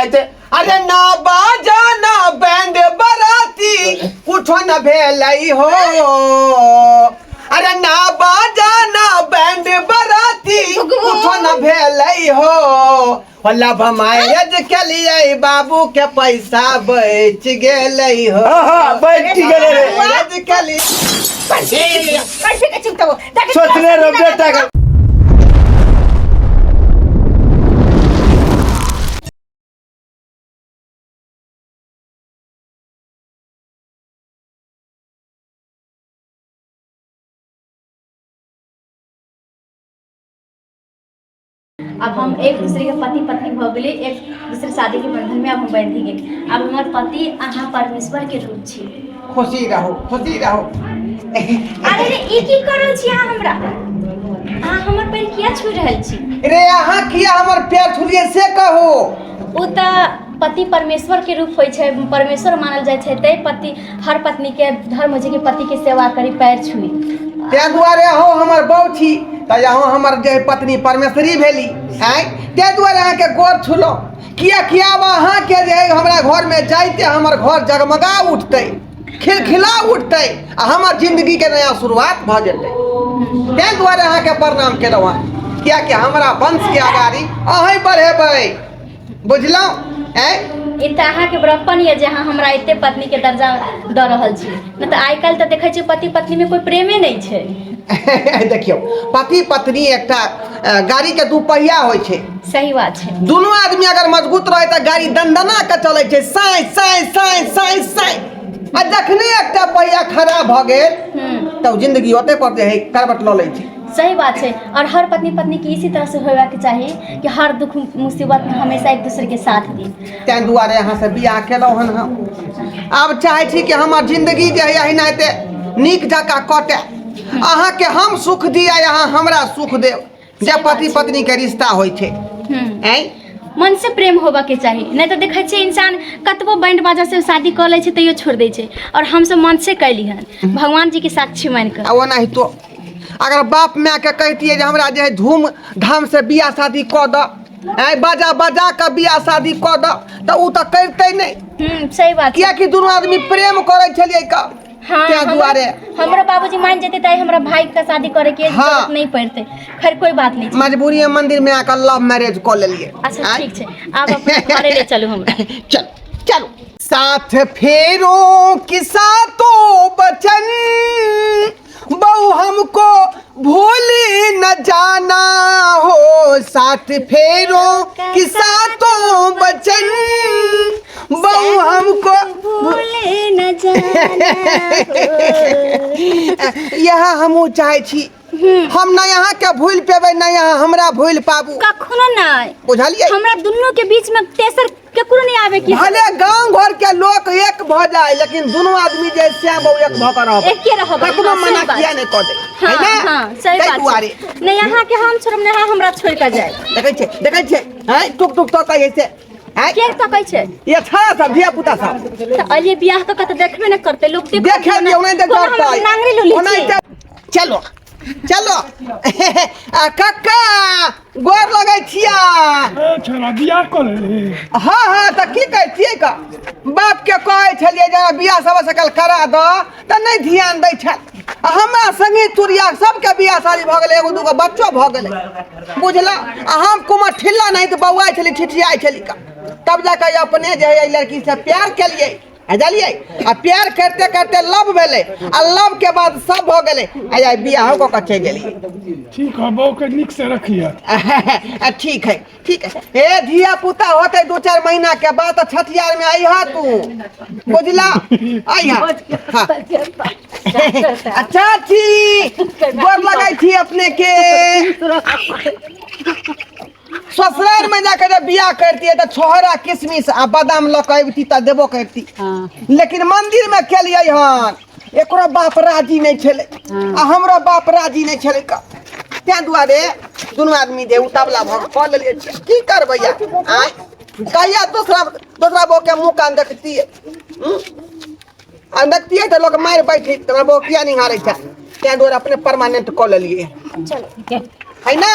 हेतै। अरे ना बाजा ना बैंड बराती कुछो न भेलै हो। अरे ना बाजा ना बैंड बराती कुछो न भेलै हो। ओ लव मैरिज के लिए बाबू के पैसा बच गेलै हो। हाँ हाँ बच गेलै रे। मैरिज के लिए कैसे के चुप तो सोचने रहो बेटा के। अब हम एक दूसरे के पति पत्नी भऽ गेली, एक दूसरे शादी के बंधन में अब हम बंधी गेली। अब हमर पति अहाँ परमेश्वर के रूप छी। खुशी रहो, खुशी रहो। अरे रे, ई की कर रहल छी अहाँ हमरा? अहाँ हमर पैर किया छू रहल छी? रे अहाँ किया हमर पैर छुलिए से कहू। ओ तऽ पति परमेश्वर के रूप होइ छै, परमेश्वर मानल जाइ छै, तै पति हर पत्नी के धर्म होइ छै कि पति के सेवा करी, पैर छुई। ताहि दुआरे अहूँ हमर बहू छी तऽ अहूँ हमर जे पत्नी परमेश्वरी भेली आँय, ताहि दुआरे अहाँके गोर छुलहुँ। किएकि आब अहाँके जे हमरा घरमे जाइते हमर घर जगमगा उठतै, खिलखिला उठतै आ हमर जिंदगीके नया शुरुआत भऽ जेतै। ताहि दुआरे अहाँके प्रणाम केलहुँ हँ, किएकि हमरा वंशके अगाड़ी अहीँ बढ़ेबै, बुझलहुँ? आँय, ई तऽ अहाँके बड़प्पन यऽ जे अहाँ हमरा एते पत्नी के दर्जा दऽ रहल छी, नहि तऽ आइ काल्हि तऽ देखै छियै पति पत्नी में कोई प्रेमे नहि छै। देखियौ, पति पत्नी एकटा गाड़ी के दू पहिया होइ छै। सही बात छै। दुनू आदमी अगर मजबूत रहे तऽ गाड़ी दनदना के चलै छै, साँय साँय साँय साँय साँय। आ जखने एकटा पहिया खराब भऽ गेल तऽ जिंदगी ओते पर जे है करवट लऽ लै छै। सही बात छै। और हर पत्नी पत्नी के इसी तरह से होयबाक चाही कि हर दुख मुसीबत में हमेशा एक दूसरे के साथ दी। ताहि दुआरे अहाँ से बियाह केलहुँ हन। हम आब चाहै छी कि हमर जिंदगी जे है एहिनाहिते नीक जकाँ कटे, अहाँके हम सुख दी आ अहाँ हमरा सुख देब, जे पति पत्नी के रिश्ता होइ छै। आँय, मन से प्रेम होबऽ के चाही, नहि तऽ देखै छियै इंसान कतबो बैंड बाजा से शादी कऽ लै छै तैयो छोड़ि दै छै, और हमसब मन से कैली हन भगवान जी के साक्षी मानि कऽ। आ ओनाहितो अगर बाप माय के कहितियै जे हमरा जे है धूम धाम से बियाह शादी कऽ दऽ, आँय बाजा बजा कऽ बियाह शादी कऽ दऽ, तऽ ओ तऽ करितै नहि। सही बात छै। कियाकि दुनू आदमी प्रेम करै छलियै कऽ। हाँ, ताहि दुआरे हमरो बाबूजी मान जेते तऽ हमरा भाई के शादी करे के जरूरत नहीं पड़ते। खैर कोई बात नहीं छै। मजबूरी में मंदिर में आकर लव मैरिज कऽ लेलियै। अच्छा आँय? ठीक छै, आब अपना घरे ले चलू हमरा। चल चलू। साथ फेरों की सातों बचन बहु हमको भूल न जाना हो, साथ फेरों की सातों बचन बहु हमको भूल न जाना हो। यह हमहूँ चाहे छी, हम न यहाँ के भूल पेबै न यहाँ हमरा भूल पाबू। कखनो नहीं, बुझलियै? हमरा दुनू के बीच में तेसर केकरो नहीं आवे की। भले गांव घर के लोग एक भ जाए, लेकिन दोनों आदमी जे श्याम बहु एक भ के रहब, एके रहब, ककरो हाँ, सही मना बात। किया नहीं कऽ दे। हाँ, है ना? हाँ, सही ताहि बात छै। दुआरे। नहीं यहाँ के हम छोड़ब, नहीं हमरा छोड़ के जाए। देखै छै, देखै छै, हैं टुक टुक तो कहै छै, हैं? के तकै छै? ये छाया सब धिया पुता सब। तऽ अलिए बियाह कऽ के तऽ देखबे ने करतै लोक, देखो देखे दियौ नहीं कोनो हमरा देखतै। नांगरी लुली ओनाहिते छी। चलो चलो। आ कक्का गोर लगै छिया। ए छोरा, बियाह कऽ लेली? हाँ हाँ, तऽ की कहै छियै का बाप के कहै छलियै जे बियाह सब सकल करा दऽ, तऽ नहि ध्यान दै छल। आ हमरा संगी तुरिया सबके बियाह शादी भऽ गेलै, एगो दूगो बच्चो भऽ गेलै, बुझला? आ हम कुमार ठिल्ला नहीं तऽ बौआइ छली, ठिठियाइ छली का। तब जाके अपने जे है लड़की से प्यार केलियै, आ जानियै, आ प्यार करते करते लव भेलै, आ लव के बाद सब भऽ गेलै, आ आइ बियाहो कऽ के चलि गेलियै। ठीक है, बहू के नीक से रखिए। आ ठीक है, ठीक है। ए धिया पुता होते 2-4 महीना के बाद तऽ छठियार में अइहा तू, बुझला? अइहा। हाँ। आ चाची गोर लगै छी अपने के। ससुराल में जाके जब बियाह करती तऽ छोहरा किशमिश आ बादाम लऽ कऽ अबती तऽ देबो करती, लेकिन मंदिर में केलियै हन, एकरो बाप राजी नहीं छलै आ हमरो बाप राजी नहीं छलै का, ताहि दुआरे दुनू आदमी जे उतावला भऽ कऽ लेलियै। की करबै यार? आँय, कहिया दोसरा दोसरा बहू के मुँह कान देखतियै? आ देखतियै तऽ लोक मारि बैठी, तोरा बहू किया निहारै छै? ताहि दुआरे अपने परमानेंट कऽ लेलियै, है ना?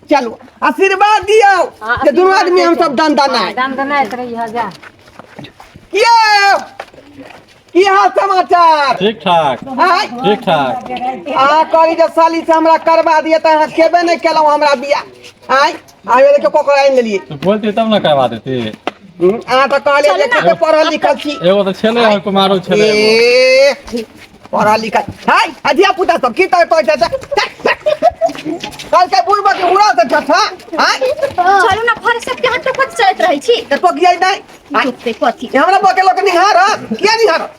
चलू आशीर्वाद दियौ जे दुनू आदमी हम सब दन दनाय। दन दनाइत रहिह जा। ये की हाल समाचार? ठीक ठाक। आँय? ठीक ठाक। अहाँ कहली जे साली से हमरा करवा दिए तऽ अहाँ केबे नहि केलहुँ हमरा बियाह। आँय, आइ देखियौ ककर आनि लेलियै। तू बोलती तब ना करवा देती। अहाँ तऽ कहलियै जे कते पढ़ल लिखल छी। एगो तऽ छेलै हँ कुमारो छेलै एगो। ए पढ़ल लिखल हाय आ धिया पुता सब की तर कहै छै? कहलकै बुढ़बा के उड़ा से छठा। आँय, चलू ना, घर सबके हाथ टोकत चलैत रहै छी। तऽ टोकियै नहि। आँय, टोकते कथी? हमरा बके लोक निहार किया निहार?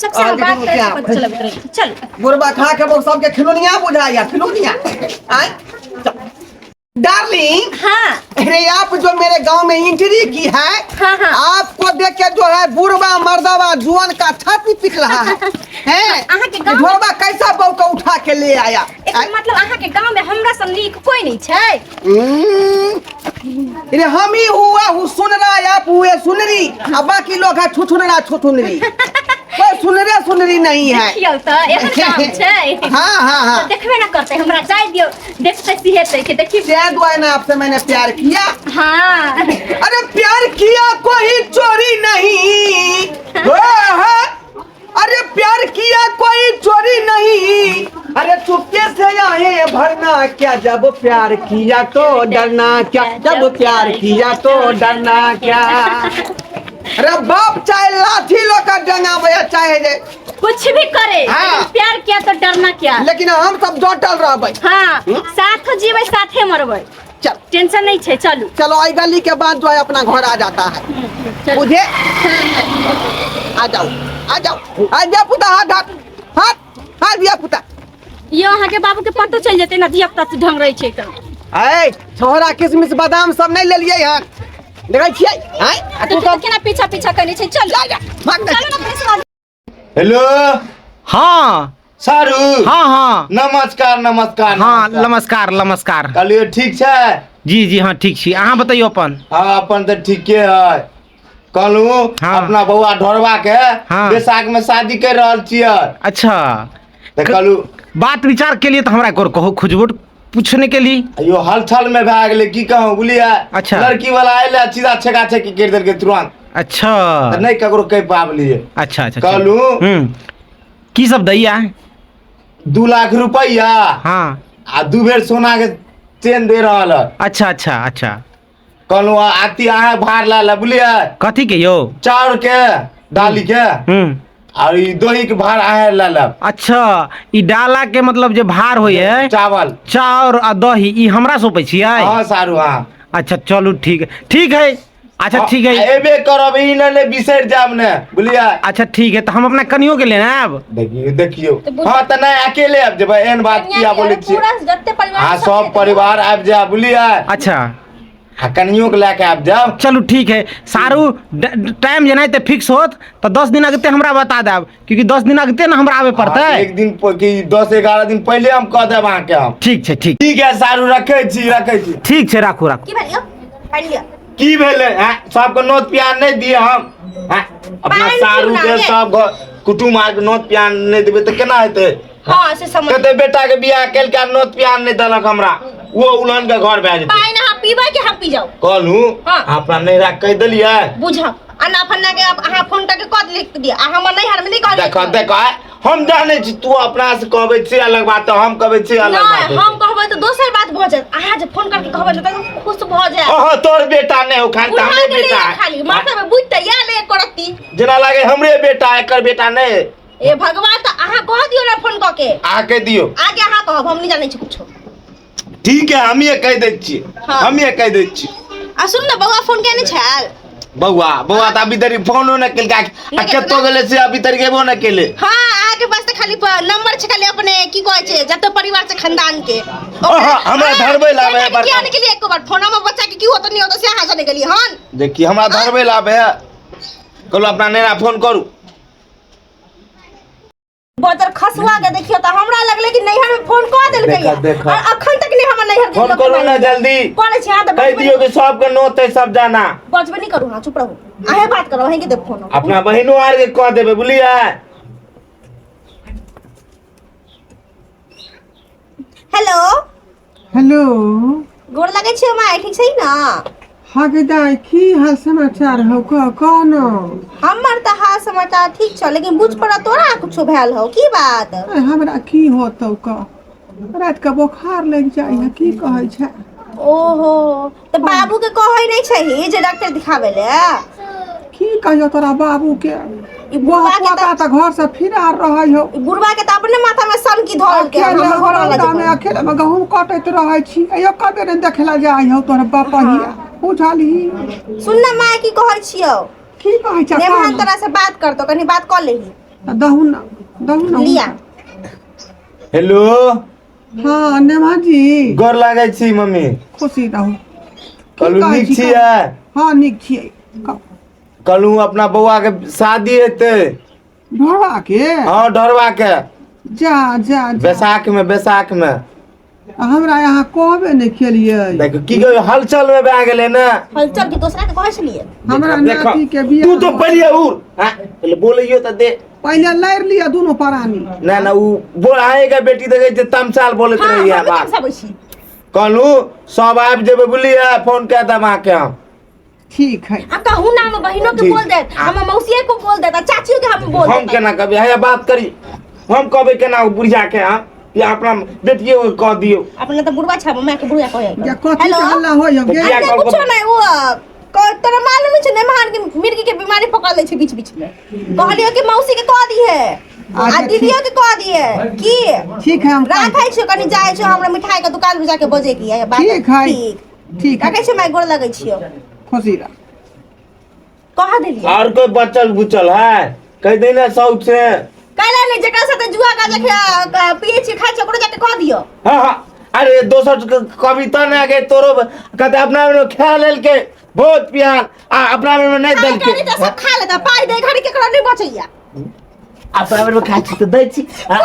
सबसे हम बात करै छी, कथी चलबैत रहै छी। चलू। बुढ़बा खा के बहुत सबके खिलौनिया बुझाइया खिलौनिया। आँय डार्लिंग। हाँ। अरे आप जो मेरे गांव में एंट्री की है, हाँ, हाँ। आपको देख के जो है बुढ़वा मर्दवा जुआन का छाती पिक रहा है, हैं? अहाँ के गांव में- ढोरबा कैसा बहू को उठा के ले आया? एकर मतलब अहाँ के गांव में हमरा सन नीक कोई नहीं छै। अरे हम ही हुआ हूँ सुन रहा, आप हुए सुनरी, आ बाकी लोग है छुछुनरा छुछुनरी, कोई सुनरे सुनरी नहीं है। देखियौ तऽ एहन काम छै। हाँ हाँ हाँ। तऽ देखबे ना करतै, हमरा जाय दियौ, देखते सिहेतै कि देखी। तें दुआरे ना आपसे मैंने प्यार किया। हाँ। अरे प्यार किया कोई चोरी नहीं, हाँ। अरे प्यार किया कोई चोरी नहीं, अरे चुपके से आए भरना क्या, जब प्यार किया तो डरना क्या, जब प्यार किया तो डरना क्या। अरे बाप चाहे लाठी लोकर डंगावे चाहे जे कुछ भी करे, हाँ। लेकिन प्यार किया तो डरना क्या, लेकिन हम सब डटल रहबै। हाँ, साथ जीबै साथे मरबै। चल। टेंशन नहीं छै, चलू। चलो, आई गली के बाद जो है अपना घर आ जाता है। चलू। बुझे आ जाओ आ जाओ आ जा पुता, हाथ हाथ हाथ हाथ दिया पुता। यो अहाँ के बाबू के पतो चलि जेतै ना, धिया पुता ढंग रहै छै तऽ। ऐ छोहरा किशमिश बादाम सब नहीं लेलियै हन, देखै छियै? आँय, आ तू देखियौ सब केना पीछा पीछा कने छै। चलू। जा जा भाग चलू ना प्रेस वाली। हेलो। हाँ। सारू। हाँ हाँ। नमस्कार नमस्कार। हाँ नमस्कार नमस्कार। कहलियै ठीक छै? जी जी हाँ ठीक छी, अहाँ बतैयौ अपन। हाँ अपन तऽ ठीके है। कहलहुँ हाँ। अपना बौआ ढोरबा के हाँ। बैसाख में शादी कर रहल छियै। अच्छा। तऽ कहलहुँ बात विचार के लिए तऽ हमरा एक कहू खुजबो पूछने के लिए। यो हलचल में भए गेलै की कहूँ बुझलियै? अच्छा। लड़की वाला अयलै सीधा छेका छेकी करि देलकै तुरंत। अच्छा। तऽ नहि ककरो कहि पाबलियै। अच्छा अच्छा। कहलहुँ की सब दैया? 2 लाख रुपैआ। हाँ। आ 2 बेर सोना के चेन दे रहल है। अच्छा अच्छा अच्छा। कहलहुँ आती अहाँ भार ला ले बुझलियै? कथी के यौ? चाउर के दाली के और ई दही के भार अहाँ ला लेब। अच्छा, ई डाला के मतलब जे भार होय है चावल, चाउर आ दही ई हमरा सौंपै छियै? हाँ सारू हाँ। अच्छा चलू ठीक ठीक है। अच्छा ठीक है। एबे करब ई ने ने बिसरि जायब ने बुझलियै? अच्छा ठीक है, तऽ हम अपना कनियो के लेने आयब। देखियौ देखियौ। हाँ तऽ नहि अकेले आबि जेबै, एहन बात किया बोलै छियै? पूरा जते परिवार हाँ सब परिवार आबि जायब बुझलियै? अच्छा। आ कनियो के लए के आबि जायब। चलू ठीक है सारू, टाइम जेनाहिते फिक्स होत तऽ 10 दिन अगते हमरा बता देब, क्योंकि 10 दिन अगते ने हमरा आबे पड़तै। हाँ, एक दिन कि 10-11 दिन पहिले हम कह देब अहाँके हम। ठीक छै ठीक। ठीक है सारू, रखै छी रखै छी। ठीक छै, राखू राखू। की भेल यौ? पानि लिअ। की भेलै? आँय, सबके नोत पियान नहि दिए हम? आँय, अपना पानि सारू पीना के ये। सब घर कुटुम आरके नोत पियान नहि देबै तऽ केना हेतै? हाँ से समझ। कते बेटा के बियाह केलकै आ नोत पियान नहि देलक हमरा, वो उलहन के घर भए जेतै। पानि अहाँ पीबै कि हम पी जाउ? कहलहुँ हाँ। अपना नैहरा कहि देलियै? बुझब अन्ना फन्ना के अहाँ फोन करके कह दिया, आ हमर नैहर में नहीं कहलियै। देखो देखो, हम जानै छी तू अपना से कहबै छी अलग बात, हम कहबै छी अलग बात। नहीं, हम कहबै तऽ दोसर बात भऽ जायत, अहाँ जे फोन करके कहबै तऽ खुश भऽ जायत। अहाँ तोर बेटा नहि हो खाली, तऽ बुझा हमरे गेलै बेटा है। खाली माथा में बुझि तऽ इएह ले करती, जेना लागे हमरे बेटा, एकर बेटा नहि। ए भगवान, तऽ अहाँ कह दियौ ने फोन कऽ के। अहाँ कहि दियौ। आगे अहाँ कहब, हम नहि जानै छी कुछो। ठीक है, हमिये कहि दै छियै। हाँ। हमिये कहि दै छियै। आ सुन ने बौआ फोन केने छल? बौआ बौआ तऽ अभी धरि फोनो नहि केलकै, आ कतौ गेलै से अभी धरि गेबो नहि केलै। हाँ, अहाँके पास तऽ खाली नंबर छै, खाली अपने की कहै छै जते परिवार छै खानदान के। हमरा धरबै लाबै है बड़का। किया नहि केलियै एको बार फोन? हमर बच्चा के की होत नहि होत से अहाँ जाने गेलियै हन। देखी हमरा धरबै लाबै है, कहलहुँ अपना नैना फोन करू। बजर खसुआ के देखियो तऽ हमरा लगलै कि नैहर में फोन कऽ देलकै। देखा, देखा। और अखन तक नहि हमर नैहर के फोन लोक करू ना के जल्दी। करै छी अहाँ तऽ। कहि दियौ कि सबके नोत है, सब जाना। बजबे नहि करू, अहाँ चुप रहू, अहें बात करू, अहें के देब फोन। अपना बहिनो आर के कह देबै बुझलियै? हेलो। हेलो। गोर लगै छियौ माय, ठीक छै ने? हाँ गे दाइ, की हाल समाचार हौ, कह कह न। हमर तऽ हाल समाचार ठीक छौ, लेकिन बुझ पड़त तोरा कुछो भेल हौ की बात? ए, हमरा की होतौ कह, राति के बोखार लागि जाइ है, की कहै छै। ओहो, तऽ बाबू के कहै नहि छही जे डॉक्टर दिखाबै ले? की कहियो तोरा बाबू के, ई बुढ़वा के पोता तऽ घर से फिरार रहै हौ। ई बुढ़वा के तऽ अपने माथा में सनकी धरल के अकेले हमर घर वाला रौदा में जे अकेले में गहूम कटैत रहै छी, अयो कबे नहि देखला जाइ हौ तोहर बपहिया, बुझलही? सुन ना माय, की कहै छियौ? की कहै छै? नेमहान तोरा से बात करतो, कनी बात कऽ लेही। दहु ना, दहु ना। लिया। हेलो। हाँ नेमा जी। गोर लागै छी मम्मी। खुशी रहू। कहलू कहै नीक छी? छियै? हाँ नीक छियै, कहू। कहलू अपना बौआ के शादी हेतै। ढोरबा के? हाँ, ढोरबा के। जा जा जा। बैसाख में, बैसाख में। आ हमरा यहाँ कहबे नहि केलियै। देखो की कहियो, हलचल में भए गेलै ने। हलचल के दोसरा के कहै छलियै। हमरा देखो, नाती के बियाह तू तो पहले उड़, हाँ, पहले बोलियो तो दे। पहिले लड़ि लिअ दुनू प्राणी। ना ना, उ बोल आएगा बेटी, देखै छै तमसाल बोलैत हाँ, रहिए। हम बात तमसाबै छी। कहलू सब आबि जेबै, बुझलियै? फोन कए देब अहाँके हम। ठीक है। आ कहू ना, हम बहिनो के ठीक। बोल देत, हम मौसिये को बोल देत, आ चाचियो के हम बोल हम देत। केना कहबै? हैया बात करी, हम कहबै केना ओ बुढ़िया के? हम या अपना बेटिए के कह दियौ। अपना तऽ बुढ़वा छै, माय के बुढ़िया कहै। जे कथी हेलो। के हल्ला होय गे? किया अरे कहलको? कुछो नहीं, वो तोरा मालूम छै ने महान के मिर्गी के बीमारी पकड़ ले छै बीच बीच में। कहलियो कि मौसी के कह दी है आ अच्छा, दीदियो के कह दी है की। ठीक है, हम कह राखै छियो, कनी जाइ छियो, हमरा मिठाई के दुकान में जाके बजे की है बात। ठीक है। ठीक। ठीक है। राखै छियो माय, गोर लगै छियो। खुशी रह। कह देलियै। और कोई बचल बुचल है कह दे ना सौत से। कैला नहीं, जेकरा साथे जुआ गाजा पिए छी खाइ छी, ओकरो जाके कह दियो। हाँ हाँ, अरे दोसर के कविता ना के तोरो कहते अपना में खा लेलके बहुत पियान आ अपना में नहीं खाए देलके। घड़ी तऽ सब खा लेता, पाइ दे घड़ी केकरो नहीं बचैया। अपना में खाइ छी तऽ दै छी, हाँ?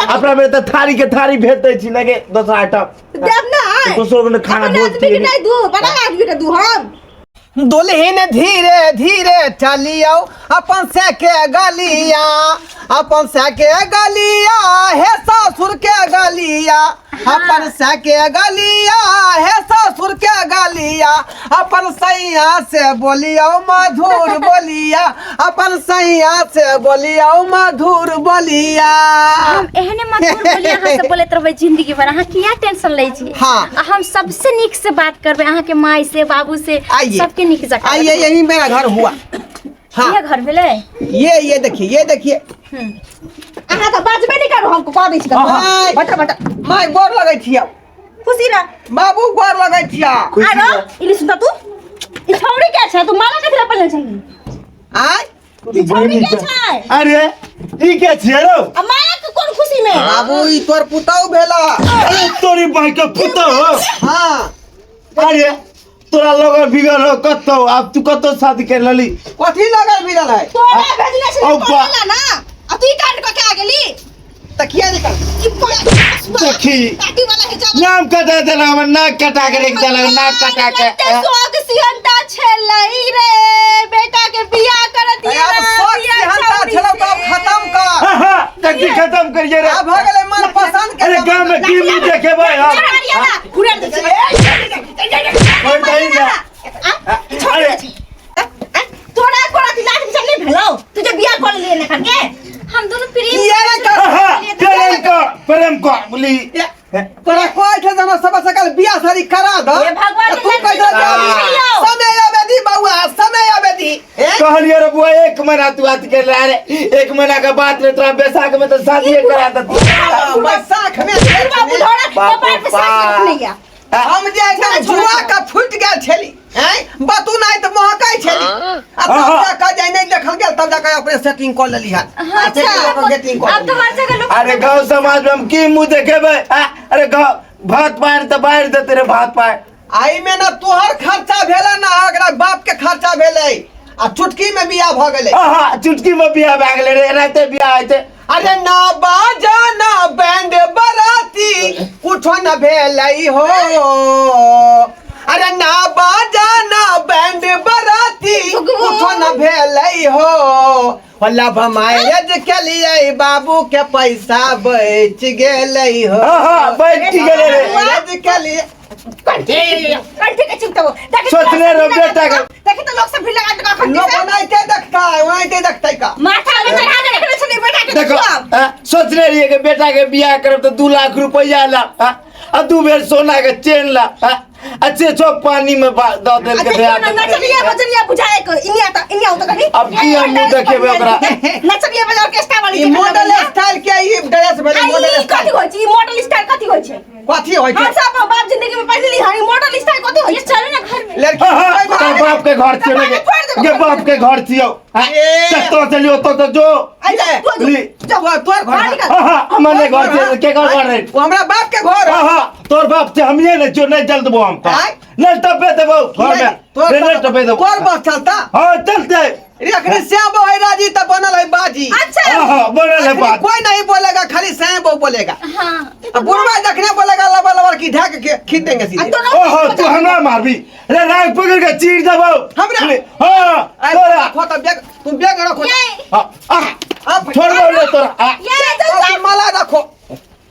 अपना में तऽ थारी के थारी भेज दै छी ना के दोसर आइटम। देब ना। दोसर के खाना अपने बहुत आदमी के पिए। नहीं दू, बड़ा आदमी के दू हम। दुल्हन धीरे धीरे चलियो अपन से के गलिया, अपन से के गलिया हे ससुर के गलिया, अपन से के गलिया हे ससुर के गलिया, अपन सैया से बोलियो मधुर बोलिया, अपन सैया से बोलियो मधुर बोलिया। हम एहने मधुर बोली अहाँ से बोलैत रहबै जिंदगी भर, अहाँ किया टेंशन लै छी? हाँ। आ हम सबसे नीक से बात करबै, अहाँ के माय से, बाबू से। आइए। सबके नीक जकाँ। आइए, यही मेरा घर हुआ। हाँ। इहे घर भेलै? ये देखिए, ये देखिए। अहाँ तऽ बाजबे नहि करू, हम कह दै छी तऽ। माय। बटा बटा। माय, गोर लगै छियौ। खुशी रह। बाबू, गोर लगै छियौ। आरो इली सुन तू, ई छौड़ी के छै? तू माला कथि ला पहिरले छही? आय। ई छौड़ी के छै? अरे ई के छियै रौ? आ माला के कोन खुशी में? बाबू, ई तोर पुतौ भेला। अरे तोरी भाई के पुतौ? हाँ। अरे तोरा लगल बिगड़ हो कतौ, आब तू कतौ शादी कर लेली? कथी लगल बिगल है? तोरा भेजले छलै औ बा। पढ़े ला ना, आ तू ई कांड क के आ गेली। तकिया निकाल। ई देखी। काटी वाला है जा। नाम कटा देलक हमर, नाक कटा के रखि देलक, नाक कटा के। कते शौक सिहंता छलै रे बेटा के बियाह करत। अरे आब शौक सिहंता छलौ तऽ आब खत्म कर। हाँ, हाँ, तकी खत्म करिए रे। आब भऽ गेलै मन पसंद के। अरे गाँव में की मुँह देखेबै हम? और दही ना। अरे तोरा कोरा लाठ बिचार नहीं भेलौ, तू जे बियाह कर लेलियै ने के। हम दोनों प्रेम किया नहि कर? हाँ, हाँ, प्रेम कर, प्रेम कर बोली। तोरा कहै छै जे हमरा सब सकल बियाह शादी करा दऽ। हे भगवान, तऽ तू कहै छह जे लियौ। समय आबे दी बौआ, समय आबे दी। ए? कहलिए रे बुआ, एक महीना तू अथी कर ले, अरे एक महीना के बाद रे तोरा बैसाख में तो शादी करा दे। बैसाख में। बाबू धोरा बाप रे कपार पे साथ बाप। रखने या। हम जे एकदम जुआ के फूटि गेल छली, हैं बतू नहीं तऽ महकै छली, आ तब हाँ। जाके जे नहि देखल गेल, तब जाके अपने सेटिंग कऽ लेली हन। अच्छा, सेटिंग कऽ अब तो हर जगह लोग। अरे गांव समाज में हम की मुंह देखेबै? आ, अरे गांव भात पार तऽ बाहर देते रे भात पार। एहि में ना तोहर खर्चा भेलै ना ओकरा बाप के खर्चा भेलै, आ चुटकी में बियाह भऽ गेलै। आहा, चुटकी में बियाह भए गेलै रे, एनाहिते बियाह होइ छै। अरे ना बाजा ना बैंड बराती कुछो न भेलै हो, अरे ना बाजा ना बैंड बराती कुछो न भेलै हो। लव मैरिज के लिए बाबू के पैसा बच गेलै हो। हाँ हाँ बैठ गेलै रे। मैरिज के लिए कंठी के चिपटबो। देखी तो सोचने लोग रहो सब भीड़ बेटा लगा के। देखी तो लोग सब भीड़ लगा के अखन लोग ओनाहिते देखता है, ओनाहिते देखता है का। माथा में चढ़ा के रखने छलै बेटा के। देखो देखो हाँ, सोचने रहिए कि बेटा के बियाह करब तो 2 लाख रुपया ला, हाँ, आ 2 बेर सोना के चेन ला, हाँ, अच्छे छो पानी में दऽ देलकै अच्छा धया ना देलकै। नचलिया बजलिया बुझाए के इनिया त इनिया उत कनी। अब की हम मुँह देखेबै ओकरा? नचलिया बजा ऑर्केस्ट्रा वाली ई मॉडल स्टाइल के ई ड्रेस भेलै, मॉडल ई कथी स्टाइल। होइ छै? ई मॉडल स्टाइल कथी होइ छै? कथी होइ हम छै? सब अपन बाप जिंदगी में पहिरली हन, ई मॉडल स्टाइल कथी होइ छै? चलू ना घर में। लड़की हाँ, हाँ, तोर बाप के घर छियौ ने गे, बाप के घर छियौ। हाँ, ए। तो चलियो तो तो जो। अच्छा, तू ली। जो तोर तोर घर बाहर निकल। हाँ हाँ हमर नहीं घर छियौ, के घर घर रे? वो हमरा बाप के घर। हाँ हाँ तोर बाप से हमिए नहीं छियौ, नहीं चल देबो हम तो। आँय? नहीं टपे देबो घर में। तोर रे, नहीं टपे देबो। तोर बस चलता। हाँ चलते। रे अखनी श्याम बहू है राजी त बनल है बाजी। अच्छा हाँ हाँ बनल है अखनी बात। कोई नहीं बोलेगा, खाली श्याम बहू बोलेगा। हाँ अब बुढ़वा जखने बोलेगा लबर लबर की ढाक के खींच देंगे सीधे। तोरा ओहो तू हमरा मारबी रे, राग पकड़ के चीर देबो। हमरा? हाँ अरे तोरा। रखो तो बैग, तुम बैग रखो। हाँ, आ, अब छोड़ दो रे तोरा। आ, अब माला रखो।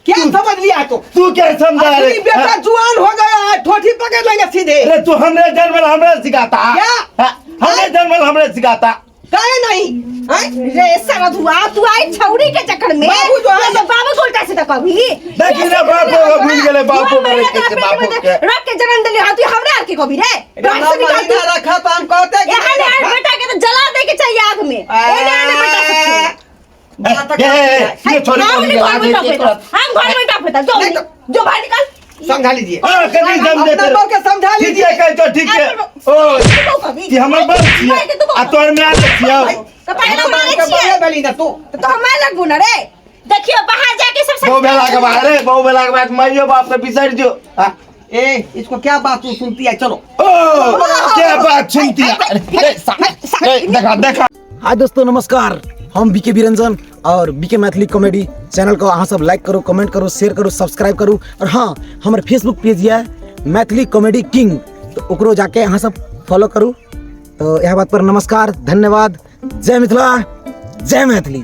क्या समझ लिया तू? तू क्या समझा रे? अखनी बेटा हाँ? जुआन हो गया है, ठोठी पकड़ लेंगे सीधे। अरे तू हमरे जन्मल हमरे सिखाता। क्या? हाँ, हमरे जन्मल हमरे सिखाता। काहे नहीं? हैं? रे सरधुआ तू आई छौरी के चक्कर में बाबू जो है तो बाबू को उल्टा सीधा कभी देखी ना, बापो को भूल गेलै, बापो मरे के छै, बापो के। रख के जन्म देली हां, तू हमरा आर के कभी रे रे बाप नौ से निकाल तू। महीना रखा तो हम कहते कि एहन नहीं एहन रखा। बेटा के तो जला दे के चाहिए आग में। एहन एहन बेटा सबके। बात ए, ए, ए, ये छोरी हम को नहीं घर में जला दे टपेता, हम घर में टपेता, जो नहीं तो- जो बाहर निकाल। समझा लीजिए। हाँ, कनी समझे अपना बहू के समझा ठीक लीजिए। है, कह तो ठीक है। ओ तू कभी कि हमर बाप छियै आ तोहर माय छियौ। तो पहले मारे के छियै बड़े भेली ना तू। तो हम मार लगबू ना रे। देखियो बाहर जाके सब बहु भेला के बाद रे, बहु भेला के बाद माइयो बाप के बिसरि जो। हाँ। ए इसको क्या बात तू सुनती है? चलो। ओ क्या बात सुनती है? अरे, ए, देखा देखा। हाय दोस्तों नमस्कार, हम बीके बिरंजन और बीके मैथिली कॉमेडी चैनल को अहाँ सब लाइक करो, कमेंट करो, शेयर करो, सब्सक्राइब करो। और हाँ हमर फेसबुक पेज यह मैथिली कॉमेडी किंग, तो ओकरो जाके अहाँ सब फॉलो करू। तो यह बात पर नमस्कार, धन्यवाद, जय मिथिला, जय मैथिली।